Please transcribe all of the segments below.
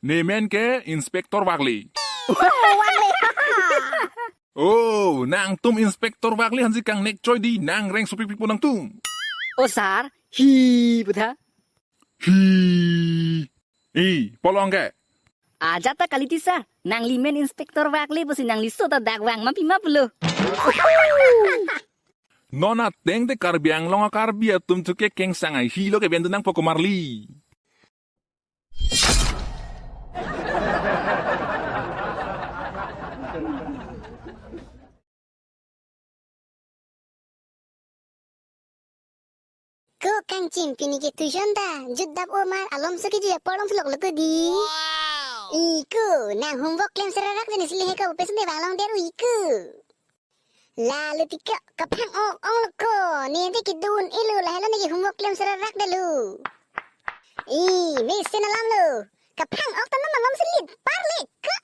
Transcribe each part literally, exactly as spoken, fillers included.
Ne men ke Inspector Wakli. Oh, Wakli. Oh, nangtum Inspector Wakli hansi kangnek choi di, nang reng supik pik po nangtum. Oh, sir. Hi, putha. Hi. I, polong ke. Ajat ta kaliti, sir. Nangli men Inspector Wakli pusi nangli so ta dak vang ma pima pulo. Non ateng te Karbi Anglong a Karbi atum chuke kengsang ai hilo ke ben nang poko marli. Ko kangchim, pini ke tuition ta jutdap omar alom so ke juya porong sulok lo ko di. Iko nang homework klem serarak jenis lihe ka upe sende bang long der iko. Lalo tiko kaphang ok ong lo ko. Ne ante kedun ilo lahelo ne ke homework klem serarak dalo. I, miss sen alam lo. Kaphang ok tanam alom selit par le ko.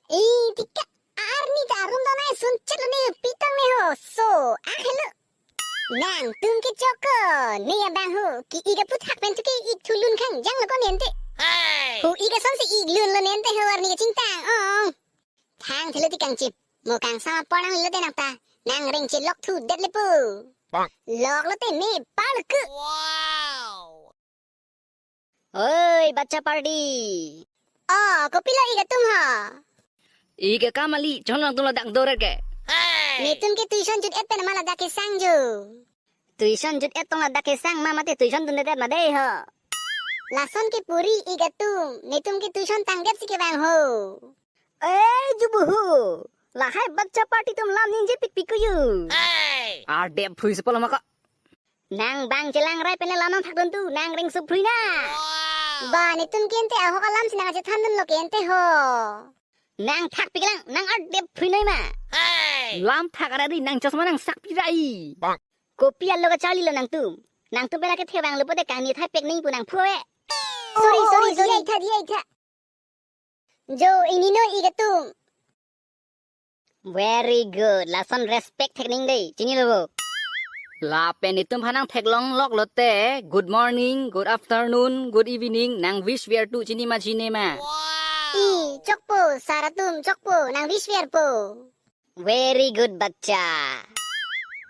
I, tiko arni ta arum dona sun chet lo ne pitang ne ho. So, ah hello. Nangtum ke choko, ne abang ho, ke ik aputhak pen chuke ik thulun khangjang lo ko ne ante. Ho ik asonsi ik lun lo ne ante ho arni kachingtang ong. Thang thelo ti kangchim, mo kangsam apor nang lo te nang ta, nang reng chelok thu det le pu. Lok lo te me par lo ko. Oi, bacha party. Oh, kopilo ik atum ho? Ik akam kali, chon nangtum ladak doret ke. Netum ke tuition jut et pen ma ladak kesang jo. Tuition jut et tong ladak kesang ma mate tuition dundet ma dei ho. Lason ke puri ik atum, netum ke tuition tangdet si kevang ho. Eh, jubuhu. Lahai bacha party atum lam ningje pikpik kuyu. Ardep phui sepolo maka. Nang bang chelang rai pen le lam nangthak dun tu, nang reng suphrui na. Ba, netum ke ante ahok alam si nang achethan dun lo ke ante ho. Nangthak piklang, nang ardep phui noi ma. Lam thak ara di nang chosma nang sak pirai. Kopi alo kacharli lo nangtum. Nangtum pen akethe vang lo pote kangni thai pek ning pu nang phoe. Sorry, sorry, sorry. Diya itha, diya itha. Jo, ingni noi ik atum. Very good. Lason respect thek ning dei. Chinilo bo. Lapen itum phanang theklong lok lote. Good morning, good afternoon, good evening. Nang wish wer tu chini ma chine ma. I, chokpo, sir atum, chokpo, nang wish wer po. Very good, bacha.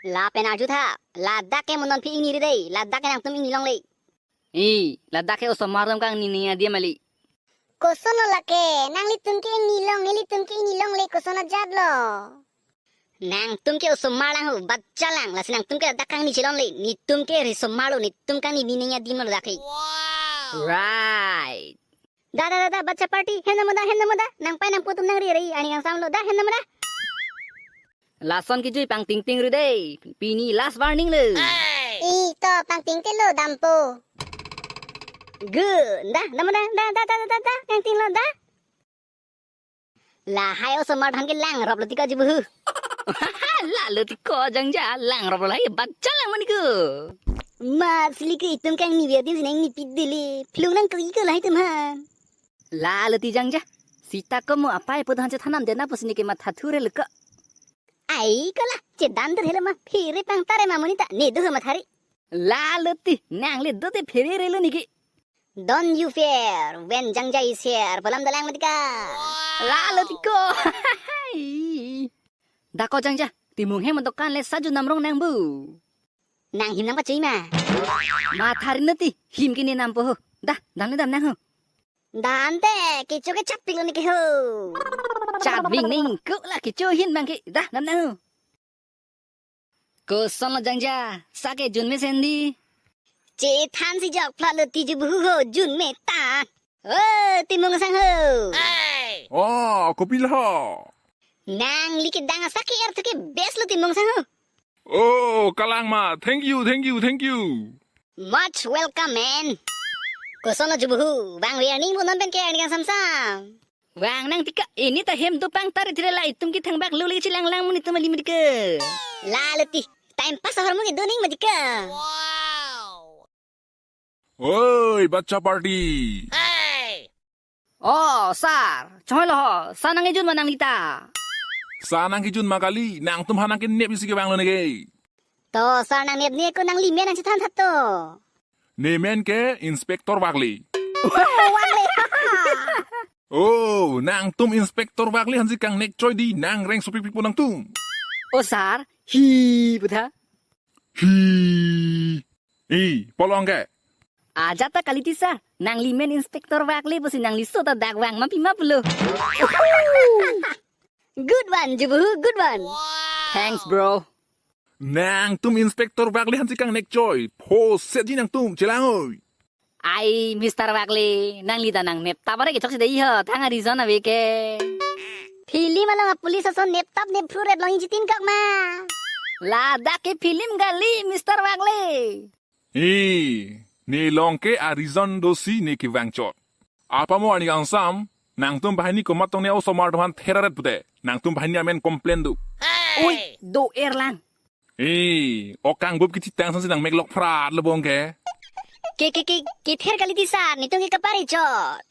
Lapen arju tha. Ladak ke mo non phi ingni ri dei. Ladak ke nangtum ingni longle. I, ladak ke osomar atum kangni ni adim kali. Koson lo lake, nanglitum ke ingni long, nelitum ke ingni longle, koson ajat lo. Nangtum ke osomar lang ho, bacha lang, lasi nangtum ke ladak kangni chelongle, netum ke risomar lo, netum kangni ni ni adim lo ladak ke. Right. Da, da, da, da, bacha party, hem nang mo da, hem nang mo da, nangpai nangpo atum nang ri ri, ani kangsam lo, da, hem nang mo da. Lason kejui pangtingting ri dei. Pini last warning le. Ito pangtingting lo dampo. Gu, da, da, da, da, da, da, da, da, pangting lo da. Lahai osomar dam ke langrop lo tiko jubuhu. Lalo tiko jangja langrop lo lahai bacha lang mani ko. Mas li ke itum kangni wer adim si nangni pidele. Phlung nang ko iko lahai atum han. Lalo ti jangja. Sita ko mo apai po dhan chethanam dena pusi ne ke matha thu re lo ko. Ai ko la, chedan tur helo ma, phere pangtare ma monit ta, ne do ho mathari. Lalo ti, nangle do te phere re lo ne ke. Don't you fear, when Jangja is here, pu alam dolang mati ko. Lalo ti ko. Da ko Jangja, Timung hem dokan le saju namrong nang bu. Nang him nang pachoi ma. Mathari nati, him ke ne nampo ho. Da, dam ne dam nang ho. Dante, kecho ke chapik lo ne ke ho. Chapik ne ko la kecho hin bang ke. Da, dam nang ho. Koson lo Jangja, sa ke jun mesen di. Chethan si jok phlot lo ti jubuhu ho, jun me ta. Oh, Timung sang ho. Oh, kopilo ho. Nangli kedang asak ke er thu ke best lo Timung sang ho. Oh, kalang ma. Thank you, thank you, thank you. Much welcome, man. Koson lo jubuhu, bang wer ning pu non pen ke ani kang samsam. Bang nang tiko, ini ta hem do pangtare tire la itum ke thangbak lo le chilang lang mun itum ali mati ke. Lalo ti, time pass ahormu ke do ning mati ke. Oi, bacha party. Oh, sir. Choi lo ho. Sa nang ejun ma nangli ta. Sa nang kejun ma kali, nangtum ha nang kenep isi ke bang lo ne ke. To, sir nang nep ne ko nangli men nang chethan tha to. Ne men ke Inspector Wakli. Wakli. Oh, nangtum Inspector Wakle aphansi kangnek choi di, nangreng sopik pikpo nangtum. Oh sir, hi putha. Hi. I, polong ke. Ajat ta kaliti sir, nangli men Inspector Wakle pusi nangli so ta dak vang ma pima pulo. Good one, Jubuhu, good one. Thanks, bro. Nangtum Inspector Wakle aphansi kangnek choi. Pho setji nangtum, chelang oi. Ai, Mister Wakle, nangli ta nangnep tap are kechok si dei ho, thang a-reason ave ke. Film along a-police ason nep tap nep phru ret long inchitin kok ma. Ladak ke film kali, Mister Wakle. I, ne long ke a-reason dosi ne kevang chot. Apamo arni kangsam, nangtum banghini komat tong ne osomar atum aphan thera ret pute, nangtum banghini amen complain do. Oi, do-er lang. I, o kangbup kithitang ason si nangmek lok phrat lo bong ke. Ke, ke, ke, kether kaliti sir, netum ke kapari chot.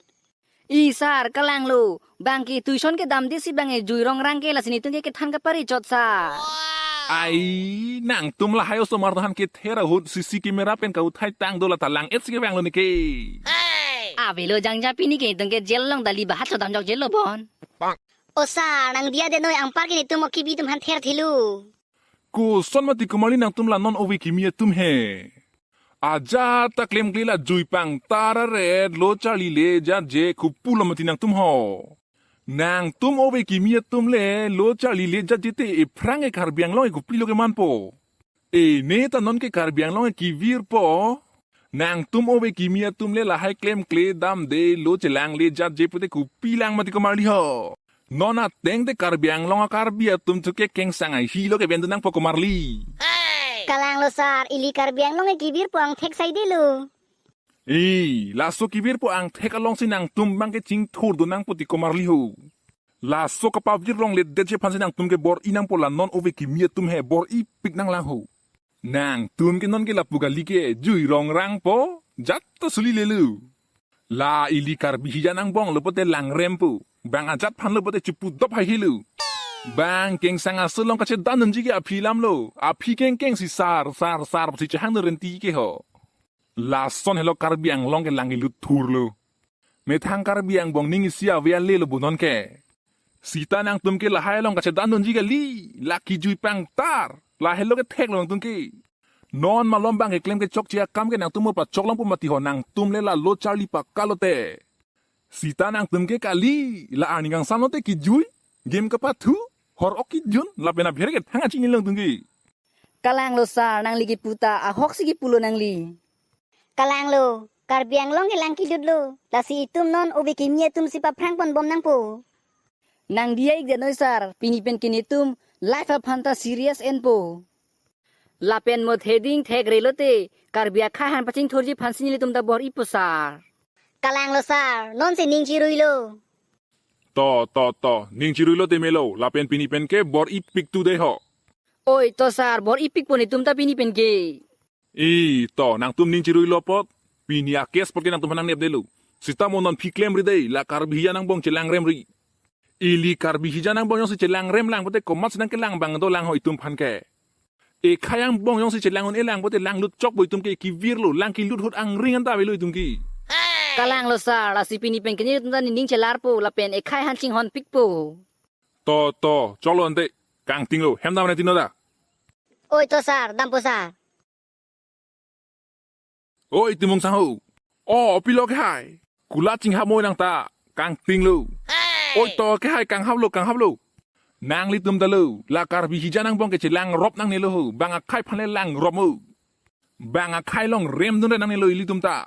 I sir, kalanglo, bang ke tuition kedamde si bang e jui rong rang ke lasi netum ke kethan kapari chot sir. Ai, nangtum lahai osomar atum aphan kether ahut C C camera pen kauthai tang do, la ta lang-et si kevang lo ne ke. Avelo jangja pini ke netum ke jail along dali bahat chodam jok jail lo bon. O sir, nang diya de noi, anpar ke netum o kebi atum aphan ther thilu. Koson mati komarli nangtum la non ove kimi atum he. Ajat ta klemkle la jui pangtar aret lo charli le jat je kopulo mati nangtum ho. Nangtum ove kimi atum le lo charli le jat je te ephrang e Karbi Anglong e kopilo kemanpo. E ne ta non ke Karbi Anglong e kevirpo. Nangtum ove kimi atum le lahai klemkle damde lo chelang le jat je pute kopi lang mati komarli ho. Non ateng te Karbi Anglong a-Karbi atum thu ke kengsang ahi lo kevang dun nangpo komarli. Kalanglo sir, ili Karbi Anglong e kevirpo angthek saide lo. I, laso kevirpo angthek along si nangtum bang ke chingthur dun nangpo ti komarli ho. Laso kapavir longledet je aphan si nangtum ke bor-i nangpo, la non ove kimi atum he bor-i pik nanglang ho. Nangtum ke non ke lapu kali ke jui rong rangpo, jat ta suli lelo. La ili Karbi hijan angbong lo pote langrempo. Bang ajat aphan lo pote chipudop hai helo. Bang kengsang aso along kachedan dunji ke aphi alam lo. Aphi kengkeng si sir, sir, sir pusi chehang dun renti ke ho. Lason helo Karbi Anglong ke lang kelut thur lo. Methang Karbi angbong ning isi ave ale lo bu non ke. Sita nangtum ke lahai along kachedan dunji kali, la kejui pangtar, lahelo ke thek lo nangtum ke. Non malom bang keklem kechokche akam ke nangtum mo pachok longpo mati ho, nangtum le la lo charli pakalo te. Sita nangtum ke kali, la arni kangsam lo te kejui, game kapathu, hor ok kejun, lapen abher ke thang achini lo nangtum ke. Kalanglo sir, nangli kepu ta ahok si kepulo nangli. Kalanglo, Karbi Anglong ke lang kelut lo, lasi itum non ove kimi atum si paphrang pon bom nangpo. Nang diya ik de noi sir, pini pen ke netum life aphan ta serious enpo. Lapen mo theding thek re lo te, Karbi akhai aphan pachingthurji aphan si nelitum ta bor-ipo sir. Kalanglo sir, non si ning chirui lo. To, to, to, ning chirui lo te melo, lapen pini pen ke bor-i pik tu de ho. Oi, to sir, bor-i pikpo netum ta pini pen ke. I, to, nangtum ning chirui lo apot, pini a-case apot ke nangtum aphan nangnep de lo. Sita mo non aphi klemri de, la Karbi hijan angbong chelangremri. Ili Karbi hijan angbong jongsi chelangrem lang pote komat si nangkelang abang dolang ho itum aphan ke. Ekhai angbong jongsi chelang un-e lang pote langlut chokpo itum ke, kevir lo, lang kelut ahut angring anta avelo itum ke. Kalanglo sir, lasi pini pen ke netum ta nening chelarpo, lapen ekhai aphan chinghon pikpo. To, to, choklo ante, kangting lo, hem dam ne tino da. Oi to sir, dampo sir. Oi, Timung sang ho. O, pilo kehai. Kula chinghap mo nang ta. Kangting lo. Oi, to kehai, kanghap lo, kanghap lo. Nanglitum ta lo. La Karbi hijan angbong ke chelangrop nangne lo ho. Bang akhai aphan le langrop mo. Bang akhai longrem dun re nangne lo ilitum ta.